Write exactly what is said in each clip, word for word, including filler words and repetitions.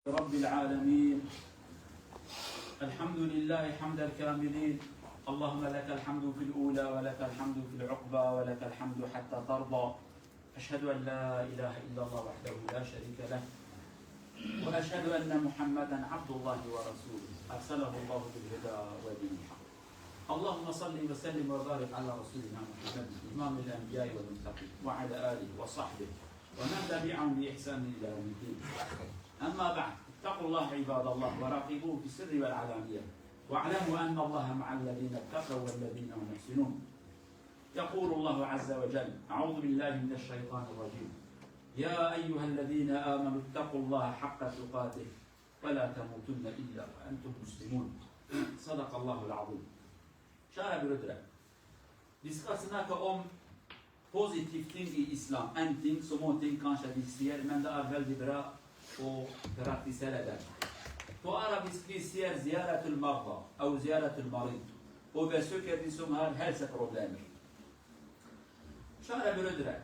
رب العالمين. الحمد لله حمد الكاملين. اللهم لك الحمد في الأولى ولك الحمد في العقبى ولك الحمد حتى ترضى. أشهد أن لا إله إلا الله وحده لا شريك له، وأشهد أن محمدا عبد الله ورسوله أرسله الله بالهدى ودين الحق. اللهم صل وسلم وبارك على رسولنا محمد إمام الأنبياء والمتقين وعلى آله وصحبه ومن تبعهم بإحسان إلى يوم الدين. أما بعد، اتقوا الله عباد الله وراقبوه في السر والعلانية، واعلموا أن الله مع الذين اتقوا والذين هم محسنون. يقول الله عز وجل: أعوذ بالله من الشيطان الرجيم. يا أيها الذين آمنوا اتقوا الله حق تقاته ولا تموتن إلا وأنتم مسلمون. صدق الله العظيم. Şara bürüdüre. Diska sinaka om positive thing i Islam. En thing, somo thing, kanşa bilsiyer, men de arvel di bira o praktisel eder. To ara bis-, bilsiyer ziyaretul marda, ew ziyaretul marid. O besöker disum har her se problemir. Şara bürüdüre.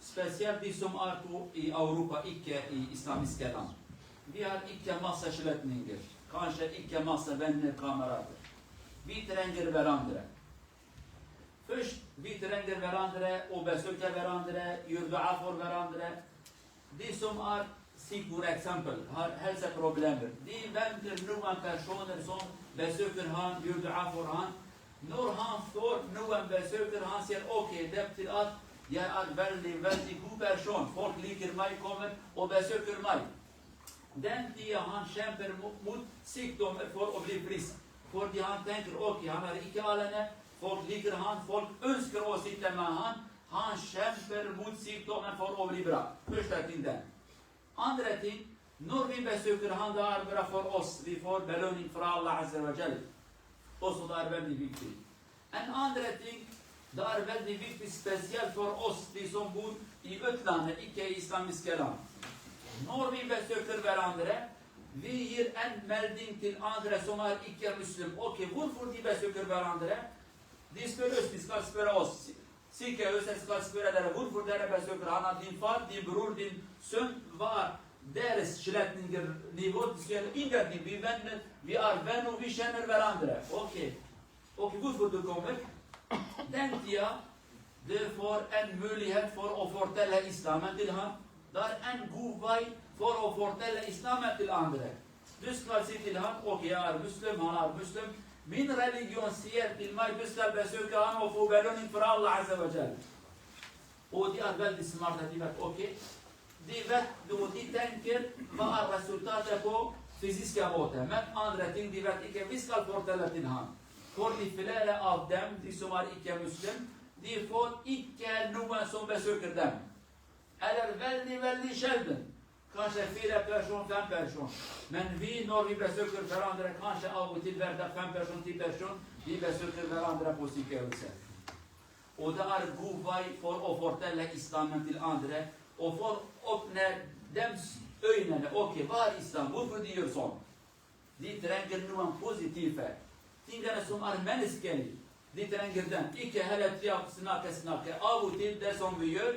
Spesyal disum artu i Avrupa ikke i İslamist kelam. Viyar ikke masa şilet ningir. Kanşa ikke masa venne kamerate. Bir trengir verandire. Fişt vî trengir verandire û besöke verandire, yurdu afor verandire. Dîsum ar sîk bûn example, har her se problem bir. Dî vem kir nuwen perşonir son besökir han, yurdu afor han. Nur han for nuwen besökir han siyer okey, deptir at, yer at veldi, veldi gu perşon, folk lîkir may komir û besökir may. Den diye han şemper mu-, mut siktom for obli pris. For di han tenker oki han ar iki alene, folk liker han, folk önsker o sittema han, han şemper mut siktom for obli bra. Pişta tin den. Andre tin, nur vi besöker han da ar bra for os, vi for beloning fra Allah Azze ve Celle. Os o da ar ben di vikti. En andre ting, dar vel di vikti special for os di son bun i ötlane ikke İslam iskelam. Nor vi besöker verandre, vi yir en melding til andre somar ikke Müslüm. Oke, vur vur di besöker verandre. Dispel ös, diskal spera os. Sike öse skal spera dere vur vur dere besöker hana din far, din brur, din sön var. Deres şiletninger nivo, dispel inger di vi ven, vi ar venu, vi şener verandre. Oke. Oke, gut, gut, du kommst. Denkt ihr, de for en möjlighet for o fortelle Islamen til han, dar en gu vai for o fortelle Islamen til andre. Du skal si til han, oke, ar Muslim, han ar Muslim. Min religion siyer til mai du skal besöke han o fu beloning fra Allah Azze ve Celle. O di ar vel di smart di vet, oke. Di vet, di o di tenker, va ar resultate po fiziske bote. Men andre ting di vet ikke vi skal fortelle til han. For di filere av dem, di somar ikke Muslim, di for ikke nuwen som besöker dem. Eller veldig, veldig sjelden. Kanskje fire person, fem person. Men vi, når vi besøker hverandre, kanskje av og til blir det fem person, ti person, vi besøker hverandre på sykehuset. Og det er god vei for å fortelle islamen til andre, og for å åpne dems øynene. Ok, hva er islam? Hvorfor de gjør sånn? De trenger noen positive tingene som er menneskelig. De trenger den. Ikke hele tida snakke, snakke. Av og til, det som vi gjør,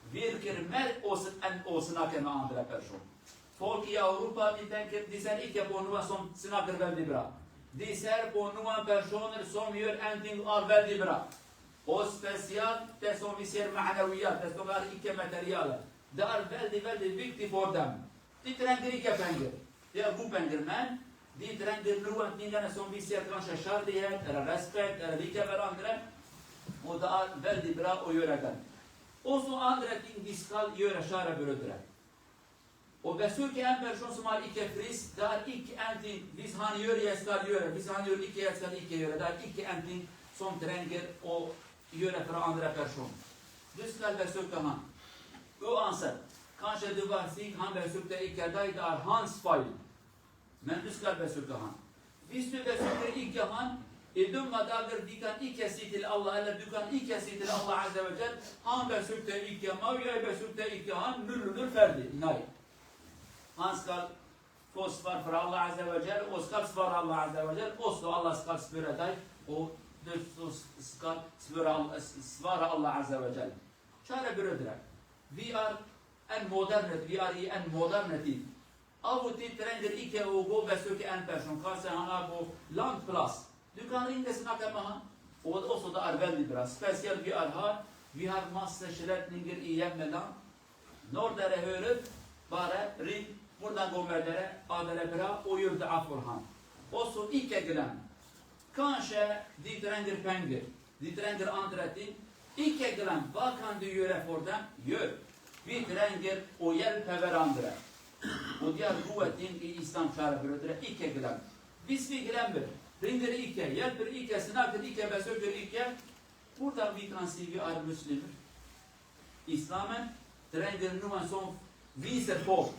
virker mer å s-, enn å snakke med andre person. Folk i Europa, de tenker, de ser ikke på noen som snakker veldig bra. De ser på noen personer som gjør en ting er veldig bra. Og spesielt det som vi ser maneviyat, det som er ikke materiale. Det er veldig, veldig viktig for dem. De trenger ikke penger. De er god penger, men de trenger noen tingene som vi ser kanskje kjærlighet, eller respekt, eller like hverandre. Og det er veldig bra å gjøre det. Og så andre ting vi skal gjøre, kjære brødre. Å besøke en person som er ikke frisk, det er ikke en ting. Hvis han gjør, jeg skal gjøre. Hvis han gjør ikke, jeg skal ikke gjøre. Det er ikke en ting som trenger å gjøre fra andre person. Du skal besøke han. Uansett, kanskje du var syk, han besøkte ikke deg, det er hans feil. Men du skal besøke han. Hvis du besøker ikke han, i dumme dager de kan ikke si til Allah, eller du kan ikke si til Allah Azze ve Celle, han besøkte ikke meg, jeg besøkte ikke han, null, null, ferdig. Nei. Han skal få svar fra Allah Azze ve Celle, og skal svare Allah Azze ve Celle, også Allah skal spørre deg, og du skal svare Al-, svare Allah Azze ve Celle. Kjære brødre, vi er en moderne, vi er i en moderne tid. Avutî trengir îke û go besokê en person kase hana bo Land Plus. Dükkan rîng de sinake meha. O, o soda arvendi bira. Spesiyal vî arha, vî har masse şilet ningir î yem medan. Nor dere hörüt, bare, rîng, buradan gomerdere, adere bira, o yurdu aforhan. O so îke gilen. Kanşe, dît rengir pengir. Dît rengir antretin, îke gilen vakan di yöre fordem, yör. Vît rengir o yel peverandire. O diyar guwetin î İslam çare birotire, îke gilen. Vîs vî gilen bir. Ringir îke, yel bir îke, sinakir îke, besökir îke. Burada vî kansî vî ar Müslüm. İslam'ın trengir nuan son vîsir fo.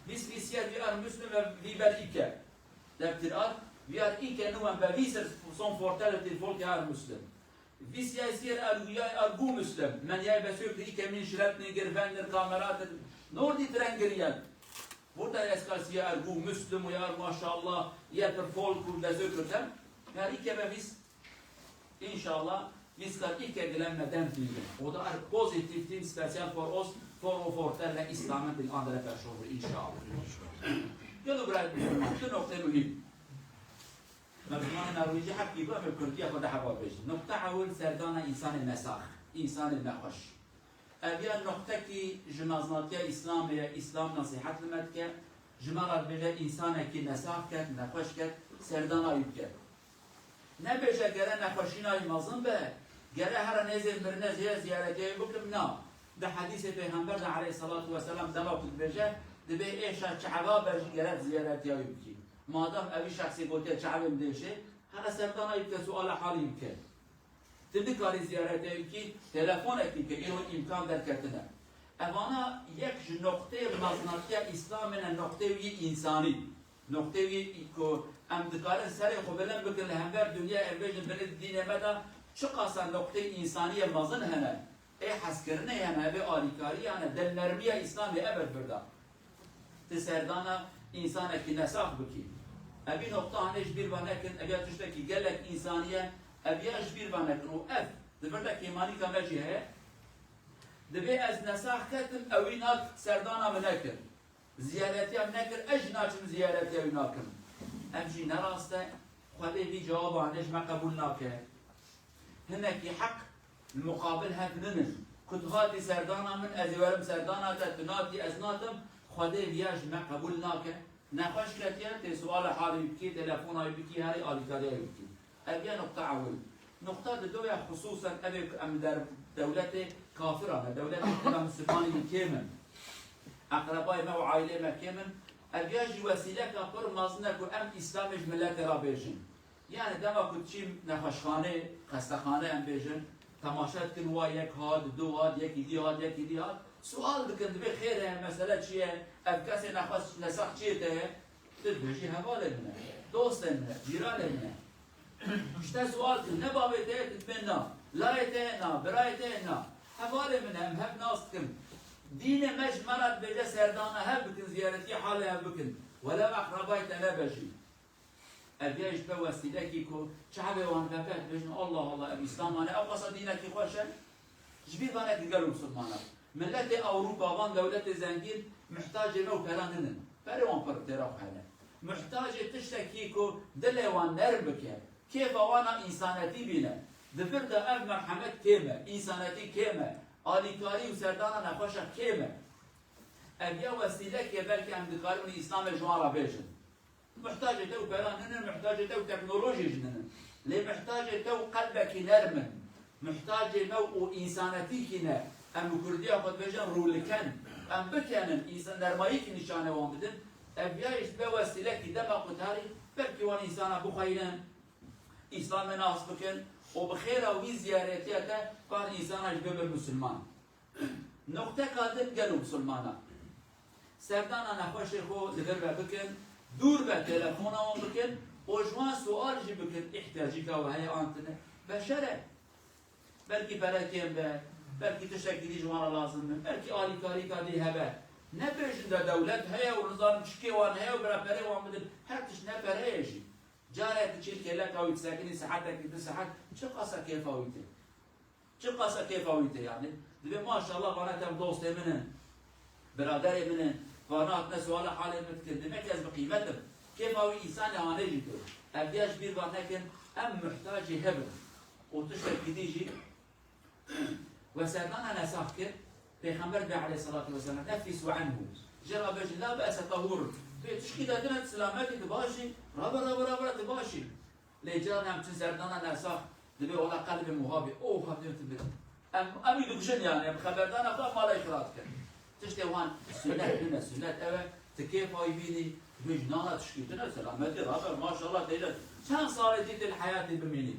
Vîs vîs yel vî ar Müslüm ve vî ber îke. Deptir ar, vî ar îke nuan be vîsir son fortel tir folke ar Müslüm. Vîs yay sîr arguyay argu Müslüm. Men yay besök îke min şiret ningir vendir kameratir. Nor dît rengir yel. Burada eskasiye argu Müslüm û yar maşallah yel pir folk û besök kirtem. Her îke be vîs. İnşallah vîs kar îke gilen me dem tîndir. O da ar pozitif tîn special for os, for o fortelle İslam'ın din andere perşovru inşallah. Gel o bırak Müslüman. Tu nokte mühim. Merdivanê Norwêcî hep kî ku em ê Kurdî ya xwe de heba bêjin. Nokta ewil serdana însanê nesax, însanê nexweş. Ev ya noktekî ji mezinatiya Îslamê ye, Îslam nesîhet li me dike. Ji me re dibêje însanekî nesax ket, nexweş ket, serdana wî bike. Nebêje gere nexweşîna wî mezin be, gere here nêzê mirine zê ziyaretiya wî bikim, na. Di hedîsê Pêxember de aleyhisselatu vesselam dema ku dibêje, dibê êşa çava be jî gere ziyaretiya wî bikî. Madem evî şexsê gotiye çavê min dêşê, here serdana wî bike, suala halî bike. Tu nikarî ziyaretê wî bikî, telefonekî bike, îro îmkan derketine. Evana yek ji noqteyê mezinatiya Îslamê ne, noqteyê wî însanî. Noqteyê wî ku em dikarin serê xwe bilind bikin li hember dinya, em bêjin binê dînê me de çiqasa noqteyê însaniyê mezin hene. Ê hezkirinê hene, ê alîkarî hene, dilnermiya Îslamê ev e birda. Ti serdana însanekî nesax bikî. Evî noqta hanê ji bîr ve nekin, ev ya tiştekî gelek însanî ye, ev ya ji bîr ve nekin. Û ev, di vir de kêmanîka me jî heye. Dibê ez nesax ketim, ewî nak serdana min nekir. Ziyaretiya min nekir, ez jî naçim ziyaretiya wî nakim. Ev jî ne rast e, Xwedê vî cewaba hanê ji me qebûl nake. Hinekî heq li muqabil hev ninin. Ku tu hatî serdana min, ez ê werim serdana te, tu natî, ez natim, Xwedê viya ji me qebûl nake. Nexweş ketiye, tê suala halê wî bikî, telefona wî bikî, herî alîkariya wî bikî. Ev ye nuqta ewil. Nuqta dido ya xisûsen ev ê ku em li der dewletê kafiran e, dewletê ku em Mislimanî kêm in. Eqrebayê me û aîleyê me kêm in. Ev ya jî wesîleka pir mezin e ku em Îslamê ji miletê re bêjin. Yani dema ku diçî nexweşxanê, xestexane em bêjin, temaşe dikin wa yek hat, du hat, yekî dî hat, yekî dî hat. Sual dikin, dibê xêr e, mesele çi ye? Ev kesê nexweş nesax çiyê te ye? Tu dibêjî hevalê min e, dostê min e, cîranê min e. Ji te sual dikin, ne bavê te ye, tu dibê na. Layê te ye na, birayê te ye na. Hevalê min e, em hev nas dikin. Dînê me ji me re dibêje serdana hev bikin, ziyaretî halê hev bikin. Welew eqrebayê te nebe jî. Ev ya ji be wesîlekî ku çavê wan veke, dibêjin, Allah Allah, ev Îslam hane, ew qasa dînekî xweş e. Ji bîr ve nekin gelo Misilmana. Miletê Ewropa, van dewletê zengîn, muhtacê me û pera ninin. Perê wan pir têra xwe hene. Muhtacê tiştekî ku dilê wan nerm bike, kêfa wan a însanetî bîne. Di vir de ev merhemet kêm e, însanetî kêm e, alîkarî û serdana nexweşa kêm e. Ev ya wesîlekê belkî em dikarin wî Îslamê ji wan re bêjin. Muhtacê te û pera ninin, muhtacê te û teknolojî jî ninin. Lê muhtacê te û qelbekî nerm in. Muhtacê me û însanetîkî ne. Em bi kurdiya xwe dibêjin rûliken. Em bikenin, însan nermayîkî nîşanê wan bidin. Ev ya jî be wesîlekî dema ku tarî belkî wan însana bixweynin, Îslamê nas bikin û bi xêra wî ziyaretiya te van însana jî bibin misilman. Noqteka din gelo misilmana. Serdana nexweşê xwe li vir ve bikin, dûr ve telefona wan bikin û ji wan sual jî bikin, îhtiyacîka we heye an tune. Beşer e. Belkî pere kêm be, belkî tiştekî dî ji wan re lazim be, belkî alîkarîka dî hebe. Nebêjin de dewlet heye û nizanim çikê wan heye û bira perê wan bidin. Her tişt ne pere ye jî. Carek diçî kêleka wî disekinî, sehetekî, du sehet, çi qasa kêfa wî tê? Çi qasa kêfa wî tê yani? Dibê maşallah vana tem dostê min in, biraderê min in, Vana hatine suala halê min dikin. Demek ez bi qîmet im. Kêfa wî însanê hanê jî tê. Ev diya ji bîr va nekin, em muhtacê hev in. Û tiştekî dî jî we serdana nesax kir, Pêxember bê aleyhissalatu vesselam, "Neffisu anhu." Jê re bêjin, "La be'se, tahur." Tu yê tişkî de tine, tu silamet î, tu baş î. Rabe, rabe, rabe, tu baş î. Lê caran em çin serdana nesax, dibê wela qelbê muhabê, "Oh, hevdê tu bi." Em, em î dikujin yani, em xeberdana xwe mala xira dikin. Tiştê wan sünnet nîne, sünnet ew e, tu kêfa wî bînî, tu bêjî nana tişkî tine, selametî rabe, maşallah teyde. Çend salê dî tê li heyatê bimînî.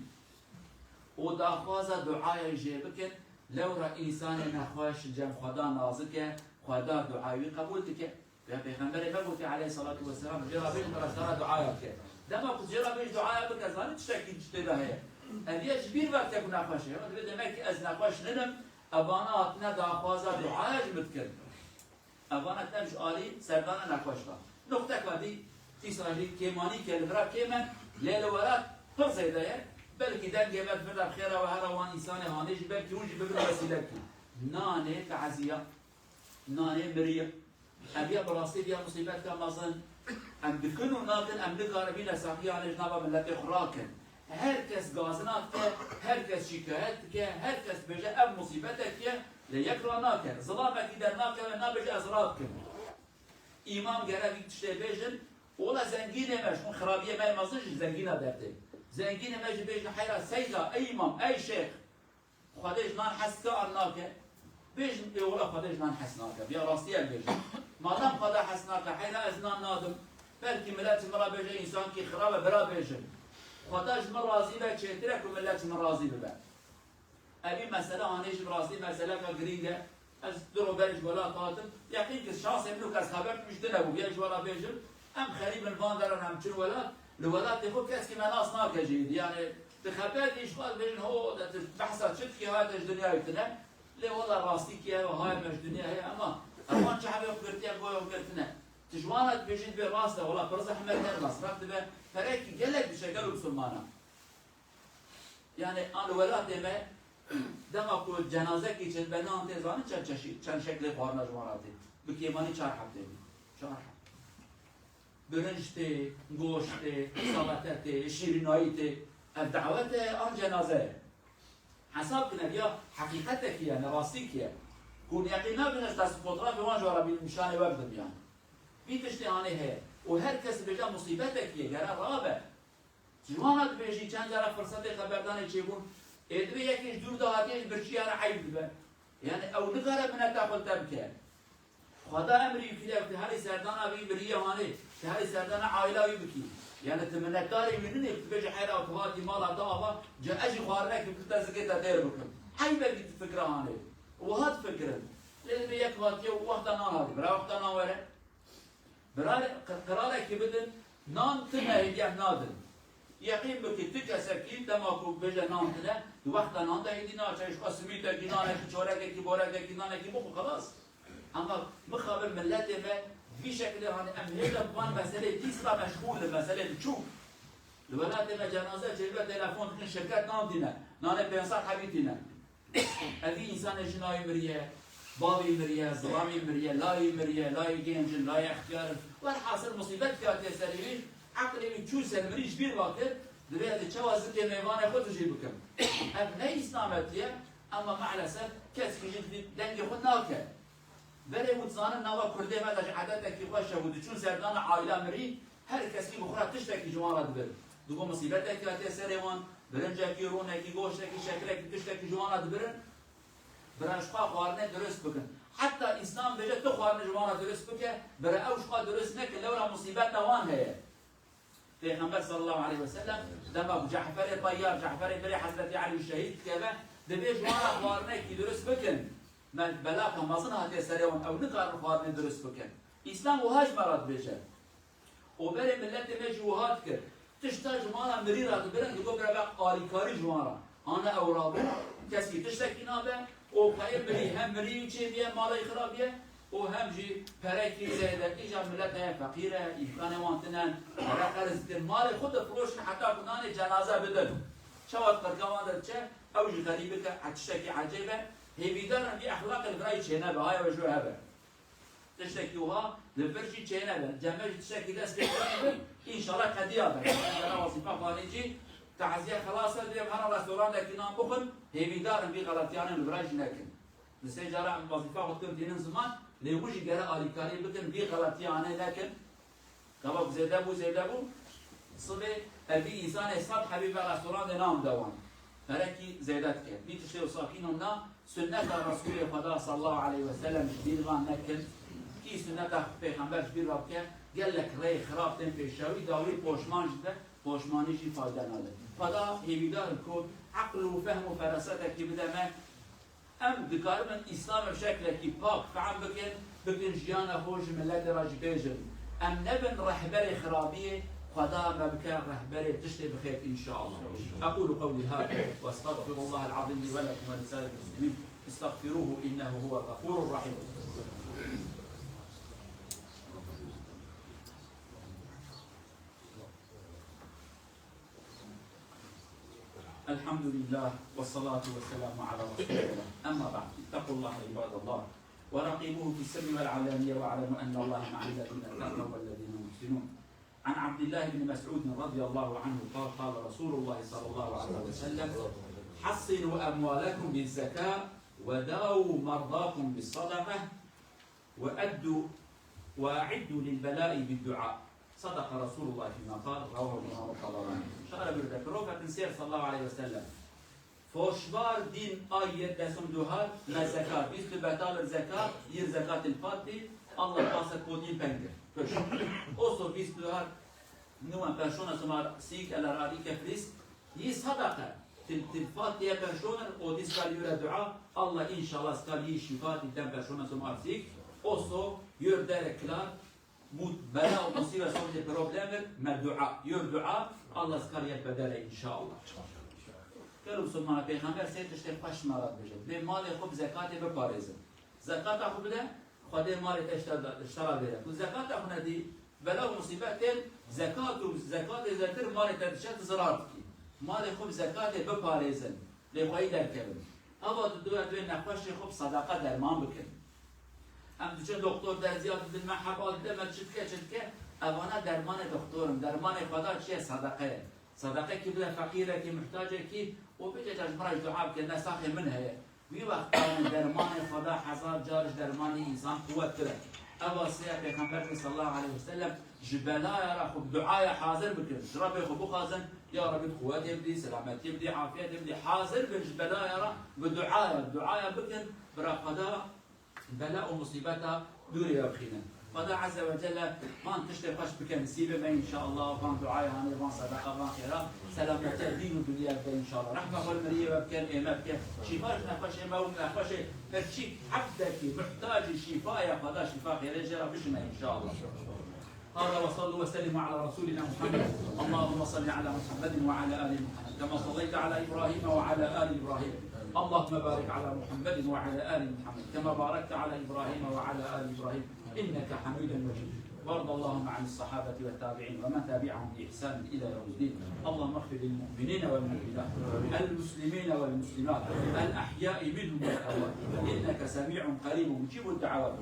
Û daxwaza duaya jê bikin, lewra însanê nexweş li cem Xweda nazik e, Xweda duayê wî qebûl dike. Ya Pêxemberê me gotî aleyhissalatu vesselam, jê re bêjin, Xweda dara duaya bike. Dema ku jê re bêjî duaya bike, zanî tiştekî ji tê de heye. Ev yek ji bîr veke ku nexweş e. Divê demek ki ez nexweş ninim, evana hatine daxwaza duaya ji min dikin. Evana dem ji alî serdana nexweş ve. Nuqteka dî, dîsa jî kêmanî ke li vira kêm e, lê li welat pir zêde ye. Belkî dengê me di vir de bi xêra we here wan însanê hanê jî, belkî hûn jî bibin wesîlekî. Nanê teziya, nanê miriya. Ev ya bi rastî ya musîbetka mezin. Em dikin û nakin, em nikarin vî nesaxiya hanê ji nava miletê xwe rakin. Her kes gazina dike, her kes şikayet dike, her kes dibêje ev musîbetek e, lê yek ranake. Zilamekî dernakeve, nabêje ez radikim. Îmam gere vî tiştê bêjin, ola zengînê me, ji xwe xirabiyê me mezin ji zengîna dertê. Zengînê me jî bêjin, heyra seyda, ey îmam, ey şêx, Xwedê ji nan hes dike an nake? Bêjin, ê wela Xwedê ji nan hes nake. Ya rastî em bêjin. Madem Xweda hes nake, heyra ez nan nadim. Belkî milet ji min re bêje, însan kî xirab e, bira bêjin. Xweda ji min razî be, çêtir e ku milet ji min razî bibe. Evî mesele hanê jî bi rastî meseleka girîng e. Ez du roj berê ji welat hatim. Yeqîn ki şansê min û kes xeber min ji din hebû. Bêje ji welat bêjim, em xerîb in van deran em çin welat. Li welatê xwe kes ki me nas nake jî. Yani di xeber dî ji xwe dibêjin, ho, de tu behsa çi dikî, ha, te ji dinyayê tine. Lê wela rastî ki heye, hayê me ji dinya heye, ama ewan çavê xwe girtiye, goya xwe girtine. Tu ji wan re dibêjî dibê rast e, wela pir zehmet e, mesref dibe. Perekî gelek diçe gelo misilmana. Yani an welatê me dema ku cenazekî çêdibe nan tê, zanî çend çeşî, çend şeklê xwarina ji wan re tê. Bi kêmanî çar heb tê. Çar heb. Birinc tê, goşt tê, salate tê, şîrînayî tê. Ev dawet e, an cenaze ye. Hesab kin, ev ya heqîqetekî ye, ne rastîkî ye. Ku neqî nabin ez dest fotoğrafê wan ji wan re bînim, nîşanê we bidim yani. Vî tiştê hanê heye. Û her kes dibêje musîbetekî ye, gere rabe. Ji wan re dibêjî, çend cara firsetê xeberdanê çêbûn, ê dibê yekê ji dûr de hatiye, ji birçî ya re eyb dibe. Yani ew nikare mineta xwe li te bike. Xweda emrî wî kiriye, tu herî serdana vî miriyê hanê, tu herî serdana aîla wî bikî. Yani tu minetdarê wî ninê, tu bêjî, heyra tu hatî mala te ava, ca ez jî xwarinekî bi te zikê te têr bikim. Eyb e vî tu fikra hanê. Wiha difikirin. Lê dibê yek hatiye û wexta nan hatî, bira wexta nan were. Birarê, qi-, qirarekî bidin, nan tune hêdî em nadin. Yeqîn bikî, tu kesekî dema ku bêje nan tune, di wexta nan de hêdî naçe, ji xwe simîtekî, nanekî, çorekekî, borekekî, nanekî bixwe, xelas. Ama mixabin milletê me vî şekilê, hani em hêle bi van meselê dîs re meşxûl in, meselê biçûk. Li welatê me cenaze çêdibe, telefon dikin, şirket nan tîne, nanê pênc sed hebî tîne. Evî însanê jina wî miriye, bavê wî miriye, zilamê wî miriye, layê wî miriye, layê wî genc in, layê extiyar in. Welhasil musîbet hatiye serê wî, eqlê wî çû ser mirî ji bîr va kir, divê ez ê çawa zikê mêvanê xwe tijî bikim. Ev ne îslametî ye, ama maalesef kesekî jî dengê xwe nake. Berê û dizanin nava Kurdê me de ji edetekî xweş e û diçûn serdana aîla mirî, her kes kî bi xwe re tiştekî ji wan re dibir. Digo musîbetekî hatiye serê wan, birincekî, rûnekî, goştekî, şekirekî, tiştekî ji wan re dibirin. Bira ji xwe xwarinê dirust bikin. Heta însan bêje tu xwarinê ji wan re dirust bike, bira ew ji xwe dirust neke, lewra musîbeta wan heye. Pêxember sallallahu aleyhi ve sellem dema ku Ceferê Teyyar, Ceferê birê Hezretî Elî şehîd dikeve, dibê ji wan re xwarinekî dirust bikin. Me belaka mezin hatiye serê wan, ew nikarin xwarinê dirust bikin. Îslam wiha ji me re dibêje. Û berê miletê me jî wiha dikir. Tişta ji wan re mirî re dibirin, digot bira ve alîkarî ji wan re. Ana ew rabû, keskî tiştekî nabe, û xweyê mirî, hem mirî wî çêbiye, malê wî xirabiye, û hem jî perekî zêde. Îja milet heye feqîr e, îmkanê wan tine, pere qerz dikin. Malê xwe difiroşin heta ku nanê cenaze bidin. Çawa di qirka wan de diçe, ew jî xerîbik e, e, tiştekî ecêb e. Hêvîdar in vî exlaqê li virayî çênebe, haya we ji we hebe. Tiştekî wiha li vir jî çênebe. Cem me jî tiştekî dest pê kiriye. Înşallah qediya be. Gera wezîfa xanî jî taziye xelas e, dê hera restorandekî nan bixwin, hêvîdar in vî xeletiyanê li vir jî nekin. Di sê cara em wezîfa xwe dikin tînin ziman, lê hûn jî gere alîkarî bikin, vî xeletiyanê nekin. Gava ku zêde bû, zêde bû. Sibê ev vî însanê sed hebî ve restorandê nam de wan. Ferekî zêde dike. Vî tiştê wisa kînon na, sunneta Resûlê Xweda sallallahu aleyhi ve sellem ji bîr van nekin. Kî sunneta Pêxember ji bîr ve bike, gelek rêyê xirab tên pêşiya wî, dawî poşman jî dibe, poşmanî jî fayde nade. Xweda hêvîdar in ku eql û fehm û ferasetekî bide me, Em dikaribin Îslamê bi şeklekî pak fehm bikin, bikin jiyana xwe ji miletê re jî bêjin. Em nebin rehberê xirabiyê, Xweda me bike rehberê tiştê bi xêr, înşallah. أقول قولي هذا وأستغفر الله العظيم لي ولكم ولسائر المسلمين. استغفروه إنه هو الغفور الرحيم. الحمد لله والصلاة والسلام على رسول الله. أما بعد، اتقوا الله عباد الله وراقبوه في السر والعلانية واعلموا أن الله مع الذين اتقوا والذين هم محسنون. عن عبد الله بن مسعود رضي الله عنه قال: قال رسول الله صلى الله عليه وسلم: حصنوا أموالكم بالزكاة وداووا مرضاكم بالصدقة وأدوا، وأعدوا للبلاء بالدعاء. صدق رسول الله فيما قال، رواه الإمام الطبراني. Şara bir de Profetin Sêr sallallahu aleyhi ve sellem. Foşbar din ay yê desum duhar, me zekat, bîst betal zekat, yir zekatil fatî, Allah pase kodîn pengir. Pişt. Oso bîst duhar, niwan persona sumar sîk eler arî kefrîs, Yî sadaqe, til, til fatiye perşoner, o dî skal yure dua, Allah înşallah skal yî şîfa dî den perşona som arsîk, oso yur dere kilar, mut, bela û musîbe som de problemir, me dua, yur dua, Allah skal yek bedere înşallah. Kero Musulmana Peyxamber sê tiştê xweş me re dibêje. Dibê malê xwe bi zekatê biparêzin. Zekata xwe bide, Xwedê malê te ji te da, ji te ra bêre. Ku zekata xwe nedî, bela û musîbet tên, zekat û zekatê zêdetir malê te diçe, tu zirar dikî. Malê xwe bi zekatê biparêzin, lê xweyî derkevin. Ava tu dua tu nexweşê xwe bi sedeqa derman bikin. Em diçin doktor derziya didin me, heba dide me çi dike, çi dike. Evana dermanê doktor in. Dermanê Xweda çi ye? Sedeqe ye. Sedeqekî bide feqîrekî, muhtacekî û bêje ji min re jî dua bike, ne saxê min heye. Wî wexta dermanê Xweda hezar car ji dermanê însan quwettir e. Eva sê Pêxember sallallahu aleyhi ve sellem ji belaya re xwe bi duaya hazir bikin. Ji Rabbê xwe bixwazin, ya Rabbî quwetê bidî, selametiyê bidî, afiyetê bidî. Hazir bin ji belaya re bi duaya, duaya bikin, bira Xweda bela û musîbeta dûrê we bixînin. Xweda Azze ve Celle van tiştê xweş bike nisîbê me înşallah, van duaya hanê, van sedeqa, van xêra, selametiya dîn û dinya bide înşallah. Rehma xwe li miriyê we bike, ê me bike. Şîfa ji nexweşê me û nexweşê her çî hebdekî muhtacî şîfaya Xweda şîfa xêrê jê re bişime înşallah. هذا وصلوا وسلموا على رسولنا محمد. اللهم صل على محمد وعلى آل محمد كما صليت على إبراهيم وعلى آل إبراهيم. اللهم بارك على محمد وعلى آل محمد كما باركت على إبراهيم وعلى آل إبراهيم إنك حميد مجيد. وارض اللهم عن الصحابة والتابعين ومن تبعهم بإحسان إلى يوم الدين. اللهم اغفر للمؤمنين والمؤمنات، المسلمين والمسلمات، الأحياء منهم والأموات، إنك سميع قريب مجيب الدعوات.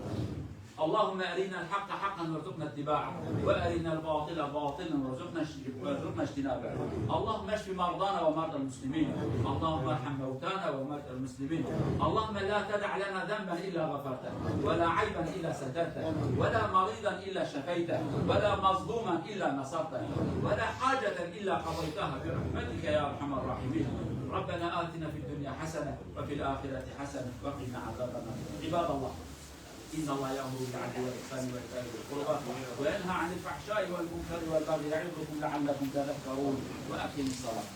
اللهم أرنا الحق حقا وارزقنا اتباعه، وأرنا الباطل باطلا وارزقنا اجت-، وارزقنا اجتنابه. اللهم اشف مرضانا ومرضى المسلمين. اللهم ارحم موتانا وموتى المسلمين. اللهم لا تدع لنا ذنبا إلا غفرته، ولا عيبا إلا سترته، ولا مريضا إلا شفيته، ولا مظلوما إلا نصرته، ولا حاجة إلا قضيتها برحمتك يا أرحم الراحمين. ربنا آتنا في الدنيا حسنة وفي الآخرة حسنة وقنا عذاب النار. عباد الله، إن الله يأمر بالعدل والإحسان وإيتاء ذي القربى وينهى عن الفحشاء والمنكر والبغي يعظكم لعلكم تذكرون. وأقم الصلاة.